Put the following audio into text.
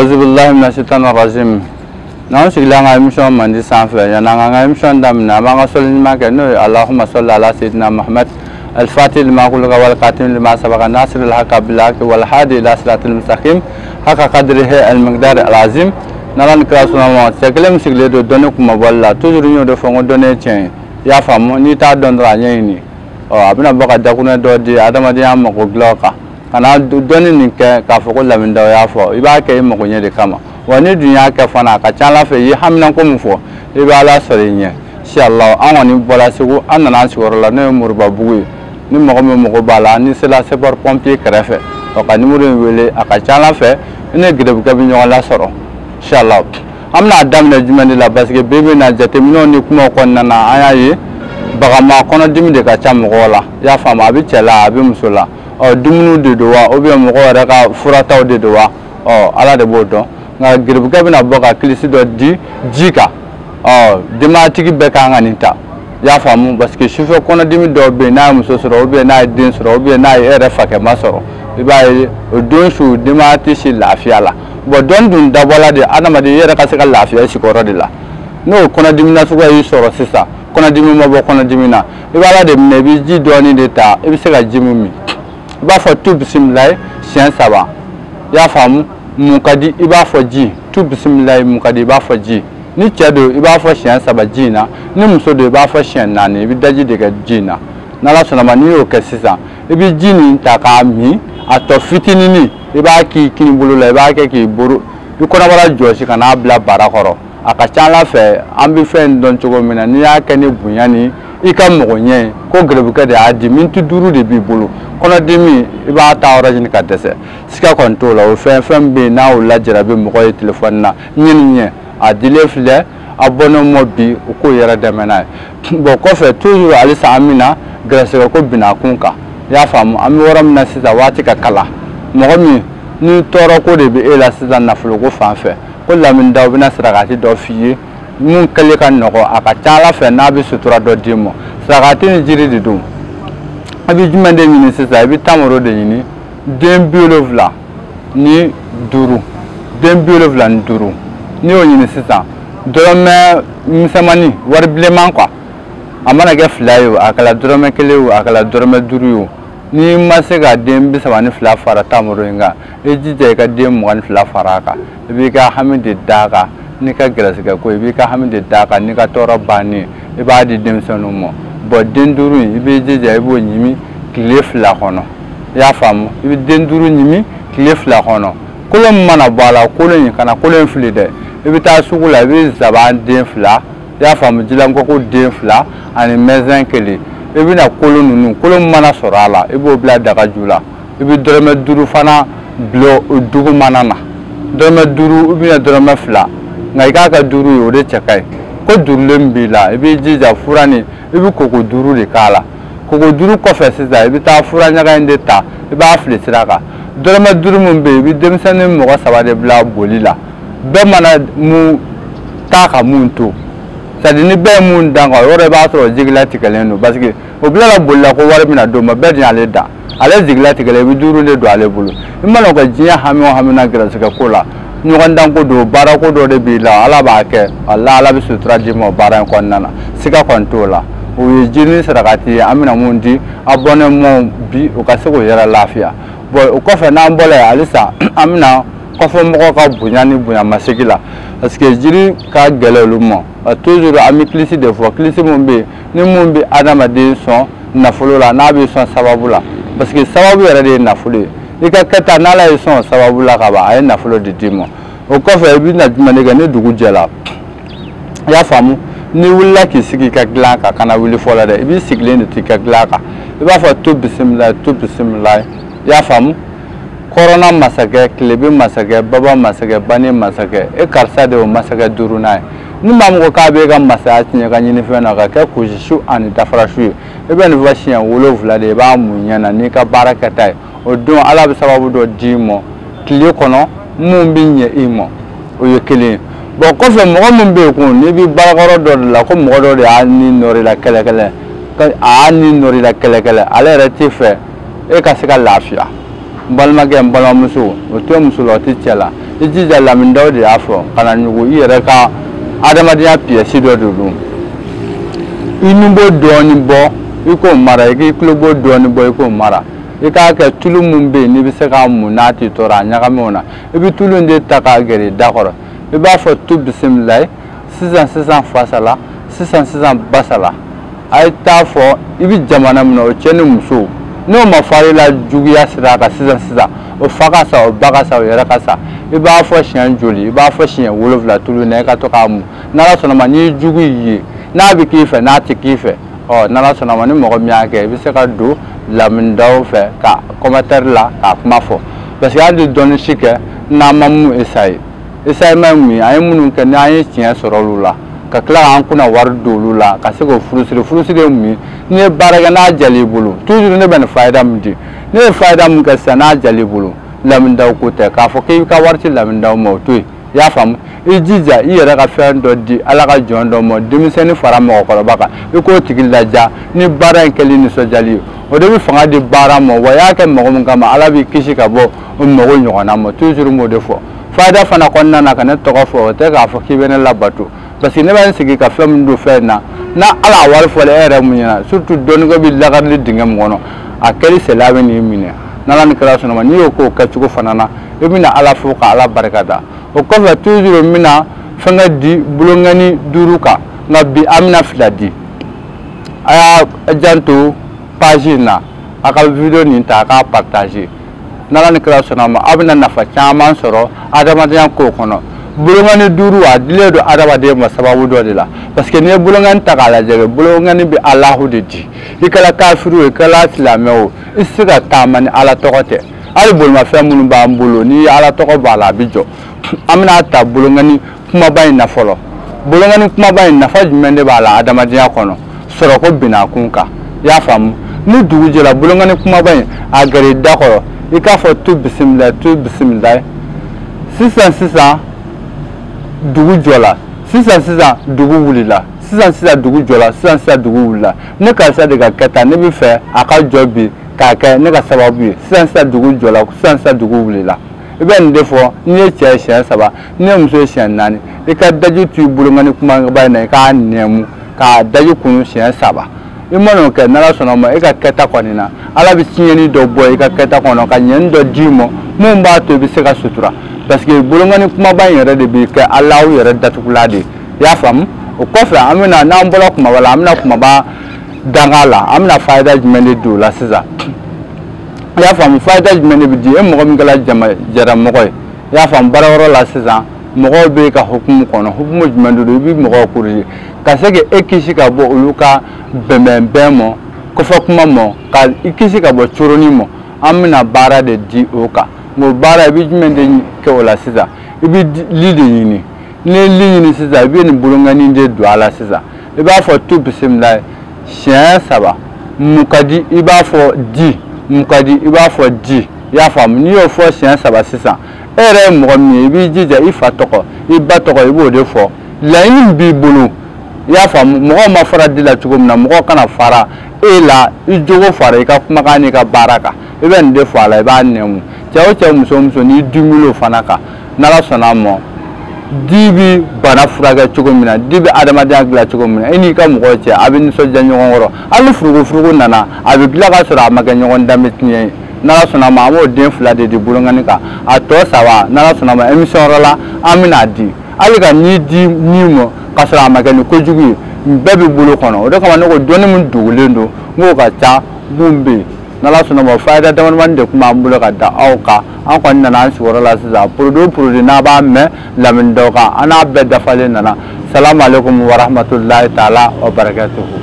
Auzu billahi minash shaitanir rajim. N'an sigila an ka émission mandi sanfɛ, yan'an k'an ka émission daminɛ, an b'an ka sɔli ɲuman kɛ, n'o ye Allahumma salli ala sayyidina Muhammad al-fatih lima ughliqa wal khatim lima sabaqa nasiril haqqa bil haqqi wal hadi ila siratil mustaqim haqqa qadrihi al-miqdar al-azim. N'Ala ni kira sɔnna ma, cɛ kelen min sigilen don dɔnni kunmabɔli la, toujours n y'o de fɔ, n ko dɔnni ye tiɲɛ ye. I y'a faamu, n'i t'a dɔn dɔrɔn a ɲɛɲini. Ɔ a bɛna bɔ ka dakuruɲɛ dɔ di adamadenya mako dilan kan. Kana dɔnni nin kɛ k'a fɔ ko Lamine Daw y'a fɔ, i b'a kɛ i mago ɲɛ de kama. Wa ni dun y'a kɛ fana, a ka ca Ala fɛ i ye haminanko min fɔ, i bɛ Ala sɔrɔ i ɲɛ. Inshallah, an kɔni bɔra Segu, an nana an sigiyɔrɔ la, n'o ye Moribabugu ye. Ni mɔgɔ min mago b'a la, n'i sera sapeur pompier kɛrɛfɛ, ɔ ka numéro in wele, a ka ca Ala fɛ i ni garibukɛ bɛ ɲɔgɔn lasɔrɔ. Inshallah, an bɛna daminɛ jumɛn de la, parce que bi bi in na jateminɛw ni kumaw kɔnɔna na, an y'a ye bagama kɔnɔdimi de ka ca mɔgɔw la. I y'a faamu, a bɛ cɛ la, a bɛ muso la. Ɔ dumuniw de don wa, ou bien mɔgɔw yɛrɛ ka furataw de don wa, ɔ Ala de b'o dɔn. Nka garibukɛ bɛna bɔ ka kilisi dɔ di ji kan. Ɔ denbayatigi bɛɛ kan ka nin ta. I y'a faamu, parce que sufɛ kɔnɔdimi dɔw bɛ yen, n'a ye muso sɔrɔ, ou bien n'a ye den sɔrɔ, ou bien n'a ye e yɛrɛ fakɛma sɔrɔ, i b'a ye o don su denbaya tɛ si lafiya la. Bon dɔnni dun dabɔla de adamaden i yɛrɛ ka se ka lafiya sigiyɔrɔ de la. N'o kɔnɔdimi nasuguya y'i sɔrɔ sisan, kɔnɔdimi ma bɔ kɔnɔdimi na, i b'a Ala de minɛ, i bɛ ji dɔɔni de ta, i bɛ se ka ji min min. I b'a fɔ tu bisimilayi siɲɛ 3. I y'a faamu, mun ka di i b'a fɔ ji, tu bisimilayi mun ka di i b'a fɔ ji. Ni cɛ don i b'a fɔ siɲɛ 3 ji in na, ni muso don i b'a fɔ siɲɛ 4, i bɛ daji de kɛ ji in na. N'Ala sɔnna ma, n'i y'o kɛ sisan, i bɛ ji nin ta k'a min, a tɔ fitininin i b'a k'i kini bolo la, i b'a kɛ k'i boro i kɔnɔbara jɔsi ka n'a bila bara kɔrɔ. A ka ca Ala fɛ, an bɛ fɛn in dɔn cogo min na, n'i y'a kɛ ni bonya ni i ka mɔgɔ ɲɛ ye, ko garibukɛ de y'a di, miniti 5 de b'i bolo. Kɔnɔdimi i b'a ta yɔrɔ ɲini ka dɛsɛ, siga kɔni t'o la. O fɛn fɛn bɛ yen n'a y'o lajarabi mɔgɔ ye telefɔni na, ɲɛ ni ɲɛ a dilen filɛ, a bɔnnen mɔ bi, u k'o yɛrɛ dɛmɛ n'a ye. Bon kɔfɛ toujours halisa an bɛna gɛrɛsɛgɛ ko binna kun kan. I y'a faamu, an bɛ yɔrɔ min na sisan, waati ka kalan. Mɔgɔ min ni tɔɔrɔ ko de bɛ e la sisan nafoloko fan fɛ, ko Lamine Daw bɛna sarakati dɔ f'i ye mun kɛlen ka nɔgɔ, a ka ca Ala fɛ n'a bɛ sutura dɔ d'i ma. Sarakati ni jiri de don. I bɛ jumɛn de ɲini sisan? I bɛ tamaro de ɲini, den 75, den 75. N'i y'o ɲini sisan, dɔrɔmɛ misɛnmanin, wari bilenman quoi, a mana kɛ 2 ye o, a kɛra dɔrɔmɛ 1 ye o, a kɛra dɔrɔmɛ 5 ye o, n'i ma se ka den 32 fara tamaro in kan, i jija i ka den 22 fara a kan. I b'i ka hami de d'a kan n'i ka gɛrɛsɛgɛ ko ye, i b'i ka hami de d'a kan n'i ka tɔɔrɔ bannen, i b'a di denmisɛnninw ma. Bon den 5 in, i b'i jija i b'o ɲimi tile 2 kɔnɔ. I y'a faamu, i bɛ den 5 ɲimi tile 2 kɔnɔ. Kolo min mana bɔ a la, kolo in kana kolo in fili dɛ. I bɛ taa sugu la, i bɛ zaban den 2, i y'a faamu, jilankɔkɔ den 2 ani mɛzɛn 1. I bɛna kolo ninnu, kolo min mana sɔrɔ a la, i b'o bila daga ju la. I bɛ dɔrɔmɛ 5 fana bila o dugumana na, dɔrɔmɛ 5 ou bien dɔrɔmɛ 2, nka i k'a kɛ 5 ye, o de cɛ ka ɲi. Ko durulen min b'i la, i b'i jija fura nin, i bɛ koko 5 de k'a la. Koko 5 kɔfɛ sisan, i bɛ taa fura ɲaga in de ta, i b'a fili sira kan. Dɔrɔmɛ 5 min bɛ yen, i bɛ denmisɛnnin mɔgɔ 3 de bila boli la. Bɛɛ mana mun taa ka mun to, c'est à dire ni bɛɛ ye mun dan kan, o yɔrɔ i b'a sɔrɔ jigilatigɛlen don, parce que o bilala boli la ko wari bɛna d'o ma, bɛɛ dun y'ale dan, ale jigilatigɛlen, i bɛ 5 de don ale bolo. I mana o kɛ diɲɛ hami o hami na gɛrɛsɛgɛ ko la, ɲɔgɔn dan ko don, baara ko dɔ de b'i la, Ala b'a kɛ, walahi Ala bɛ sutura d'i ma o baara in kɔnɔna na, siga kɔni t'o la. O ye jiri ni sarakati ye, an bɛna mun di abonnement bi, u ka se k'o yɛrɛ lafiya. Bon o kɔfɛ n'an bɔra yen halisa, an bɛna kɔfɛmɔgɔw ka bonya ni bonyamasegin la, parce que jiri ka gɛlɛn olu ma. Toujours an bɛ kilisi de fɔ, kilisi mun bɛ yen ni mun bɛ adamaden sɔn nafolo la, n'a bɛ sɔn sababu la, parce que sababu yɛrɛ de ye nafolo ye. I ka kɛta n'Ala ye sɔn sababu la ka ban, a ye nafolo de d'i ma. O kɔfɛ i bɛna jumɛn de kɛ ni dugu jɛra? I y'a faamu, n'i wulila k'i sigi i ka dilan kan, kana wuli fɔlɔ dɛ, i b'i sigilen de to i ka dilan kan. I b'a fɔ tu bisimilayi, tu bisimilayi. I y'a faamu, kɔrɔna masakɛ, tilebin masakɛ, baba masakɛ, bani masakɛ, e karisa de y'o masakɛ 5nan ye. Ni maa min ko k'a b'e ka masaya tiɲɛ ka ɲini fɛn na, ka kɛ kusisu ani dafarasu ye, i bɛ nin fɔ siɲɛ 7 de, i b'a mun ɲɛ na n'i ka baara kɛta ye. O don Ala bɛ sababu dɔ d'i ma tile kɔnɔ mun bɛ ɲɛ i ma, o ye kelen ye. Bon kɔfɛ mɔgɔ min bɛ yen kun, n'i bɛ baarakɔrɔ dɔ de la, ko mɔgɔ dɔ de y'a ni nɔrɔ i la kɛlɛkɛlɛ, a y'a ni nɔrɔ i la kɛlɛkɛlɛ, ale yɛrɛ t'i fɛ e ka se ka lafiya. N balimakɛ, n balimamuso, o tɛ muso la, o tɛ cɛ la. I jija, Lamine Daw de y'a fɔ, kana ɲugu i yɛrɛ ka adamadenya pièce dɔ de don. I nu b'o dɔɔnin bɔ, i k'o mara. I k'i tulo b'o dɔɔnin bɔ, i k'o mara. I k'a kɛ tulu mun bɛ yen n'i bɛ se k'a mun n'a t'i tɔɔrɔ, a ɲagami o na. I bɛ tulu in de ta k'a gɛrɛ i da kɔrɔ. I b'a fɔ tu bisimilayi, sisan sisan fasala, sisan sisan basala. A ye taa fɔ i bɛ jamana min na, o cɛ ni muso, n'o ma fari la juguya sira kan sisan sisan, o fa ka sa, o ba ka sa, o yɛrɛ ka sa. I b'a fɔ siɲɛ joli? I b'a fɔ siɲɛ 7 tulu na, i ka to k'a mun. N'Ala sɔnna ma, n'i ye jugu ye, n'a bɛ k'i fɛ, n'a tɛ k'i fɛ, ɔ n'Ala sɔnna ma, ni mɔgɔ min y'a kɛ, i bɛ se ka don Lamine Daw fɛ ka commentaire la k'a kuma fɔ, parce que an tɛ dɔnni si kɛ n'an ma mun essayer. Essayement ye mun ye? An ye minnu kɛ, n'an ye tiɲɛ sɔrɔ olu la, ka tila k'an kunna wari don olu la, ka se k'o furusiri. Furusiri ye mun ye? N'i ye baara kɛ n'a jal'i bolo, toujours ne bɛ nin fayida min di, ne ye fayida min kɛ sisan n'a jal'i bolo, Lamine Daw ko tɛ k'a fɔ k'i ka wari ci Lamine Daw ma, o to yen. I y'a faamu? I jija i yɛrɛ ka fɛn dɔ di Ala ka jɔn dɔ ma, denmisɛnnin fara mɔgɔkɔrɔba kan, i k'o tigi laja ni baara in kɛli nisɔndiyali ye. O de bɛ fanga di baara ma. Wa i y'a kɛ mɔgɔ min kama, Ala b'i kisi ka bɔ o mago ɲɔgɔnna ma. Toujours n b'o de fɔ. Fayida fana kɔnɔna na, ka ne tɔgɔ fɔ, o tɛ k'a fɔ k'i bɛ ne labato, parce que ne bɛ n sigi ka fɛn min don fɛn in na, n'a Ala a wari fɔlen e yɛrɛ mun ɲɛna, surtout dɔnniko bɛ lakarili dingɛ min kɔnɔ, a kɛli sɛlaya bɛ n'i minɛ. N'Ala ni kira sɔnna ma, n'i y'o k'o kɛcogo fana na, i bɛna Ala fo ka Ala barika da. O kɔfɛ, toujours n bɛna fɛnkɛ di bolonkɔni 5 kan, nka bi an bɛna 2 di. A y'a janto page in na, a ka vidéo nin ta, a k'a partager. N'Ala ni kira sɔnna ma, aw bɛna nafa caman sɔrɔ adamadenya kow kɔnɔ. Bolonkɔni 5, a dilen don adamaden ma sababu dɔ de la, parce que n'i ye bolonkɔni ta k'a lajɛ, bolonkɔni bɛ Alahu de di. I kɛra kafiri o, i kɛra silamɛ o, i tɛ se ka taama ni Ala tɔgɔ tɛ. Hali bolimafɛn minnu b'an bolo, n'i ye Ala tɔgɔ bɔ a la, a bɛ jɔ. An bɛna ta bolonkɔni kumaba in na fɔlɔ. Bolonkɔni kumaba in, nafa jumɛn de b'a la adamadenya kɔnɔ? Sɔrɔko binna kun kan. I y'a faamu? Ni dugu jɛra, bolonkɔni kumaba in a gɛrɛ i da kɔrɔ, i k'a fɔ tu bisimilayi, tu bisimilayi, sisan sisan dugu jɔla, sisan sisan dugu wulila, sisan sisan dugu jɔla, sisan sisan dugu wulila. Ne karisa de ka kɛta, ne bɛ fɛ a ka jɔ bi k'a kɛ ne ka sababu ye. Sisan sisan dugu jɔla, sisan sisan dugu wulila. I bɛ nin de fɔ. N'i ye cɛ ye siɲɛ 3, n'i ye muso ye siɲɛ 4, i ka daji tu i bolonkɔni kumaba in na, i k'a nɛmu k'a daji kunu siɲɛ 3. I mana o kɛ, n'Ala sɔnna ma, e ka kɛta kɔni na, Ala bɛ tiɲɛni dɔ bɔ i ka kɛta kɔnɔ ka ɲɛni dɔ d'i ma mun b'a to i bɛ se ka sutura, parce que bolonkɔni kumaba in yɛrɛ de bɛ kɛ Alahu yɛrɛ datugula de ye. I y'a faamu? O kɔfɛ, an bɛna, n'an bɔra kumaba la, an bɛna kumaba danga la. An bɛna fayida jumɛn de don o la sisan? I y'a faamu? Fayida jumɛn de bɛ di e mɔgɔ min kɛra jama jɛramɔgɔ ye? I y'a faamu? Baarayɔrɔ la sisan, mɔgɔw bɛ ka hukumu kɔnɔ, hukumu jumɛn de don? I bɛ mɔgɔw corriger ka se k'e kisi ka bɔ olu ka bɛnbɛnbɛn ma, kɔfɛ kuma ma, ka i kisi ka bɔ coroni ma. An bɛna baara de di o kan. Nka o baara, i bɛ jumɛn de kɛ o la sisan? I bɛ li de ɲini. N'i ye li ɲini sisan, i bɛ nin bolonkɔni de don a la sisan. I b'a fɔ tu bisimilayi siɲɛ 3. Mun ka di? I b'a fɔ di. Mun ka di? I b'a fɔ di. I y'a faamu? N'i y'o fɔ siɲɛ 3 sisan, e yɛrɛ ye mɔgɔ min ye, i b'i jija i fa tɔgɔ, i ba tɔgɔ, i b'o de fɔ. Laɲini min b'i bolo, i y'a faamu, mɔgɔw ma fara di la cogo min na, mɔgɔw kana fara e la, i jogo fara i ka kumakan n'i ka baara kan. I bɛ nin de fɔ a la, i b'a nɛmu. Cɛ o cɛ, muso o muso, n'i dimina o fana kan, n'Ala sɔnna a ma, di bɛ bana furakɛ cogo min na, di bɛ adamadenya dilan cogo min na, e n'i ka mɔgɔw cɛ, a bɛ nisɔndiya ɲɔgɔn kɔrɔ. Hali ni furukufuruku nana, a bɛ dilan ka sɔrɔ a ma kɛ ɲɔgɔn danbe tiɲɛ ye. N'Ala sɔnna a ma, an b'o den 2 de di bolonkɔni kan. A tɔ 3, n'Ala sɔnna a ma, émission wɛrɛ la an bɛna di. Hali ka ni di ni ma ka sɔrɔ a ma kɛ ni kojugu ye, nin bɛɛ bɛ bolo kɔnɔ. O de kama ne ko dɔnni min dogolen don, n k'o ka ca mun bɛ yen. N'Ala sɔnna ma, fayida damadamani de tun b'an bolo ka da aw kan. An kɔni nana an sigiyɔrɔ la sisan. Produit o produit n'a b'a mɛn Lamine Daw kan, an n'a bɛɛ dafalen nana. Salamu aleykum wa rahmatulahi taala wa barakatuhu.